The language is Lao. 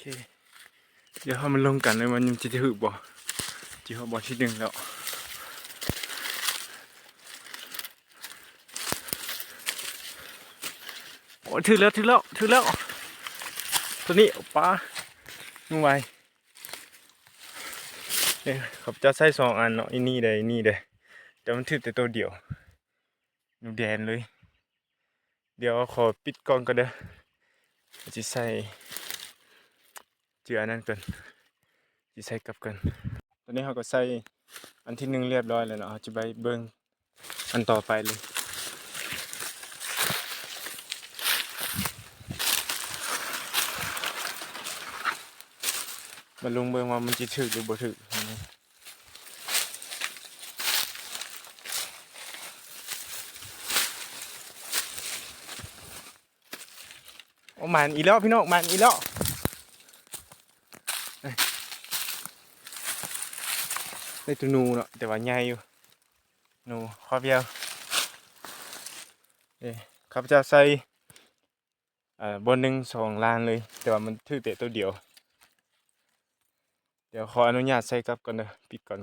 ດຽວເຮົາມາລົງກັນເລີຍວ່າມັນຈະຖືກບໍ່ ຊິຮອດບ່ອນທີໜຶ່ງແລ້ວ. ໂອ້ ຖືກແລ້ວ ຖືກແລ້ວ ຖືກແລ້ວ ໂຕນີ້ ປາ ມືໄວ. ເອີ ຂ້າພະເຈົ້າໃສ່ສອງອັນເນາະ ອີນີ້ເດ້ ອີນີ້ເດ້ ແຕ່ມັນຖືກແຕ່ໂຕດຽວ ໜູແດນເລີຍ. ດຽວຂໍປິດກ້ອງກ່ອນເດີ ຊິໃສ່ເຈືອອັນນັ້ນກ່ອນ ຊິໃສ່ກັບກ່ອນ. ຕອນນີ້ເຮົາກໍໃສ່ອັນທີໜຶ່ງລຽບຮ້ອຍແລ້ວເນາະ ເຮົາຈະໄປເບິ່ງ ອັນຕໍ່ໄປເລີຍ. ມາລົງເບິ່ງວ່າມັນຊິຖືກຫຼືບໍ່ຖືກ. ໂອ້ ໝານອີກແລ້ວພີ່ນ້ອງ ໝານອີກແລ້ວ. ໄດ້ໂຕໜູເນາະ ແຕ່ວ່າໃຫຍ່ຢູ່ ໜູຄອບດຽວ. ເອີ ຂ້າພະເຈົ້າໃສ່ ເອີ ບ່ອນໜຶ່ງສອງລ້ານເລີຍ ແຕ່ວ່າມັນຖືກແຕ່ໂຕດຽວ. ດຽວຂໍອະນຸຍາດໃສ່ກັບກ່ອນເດີ ປິດກ່ອນ.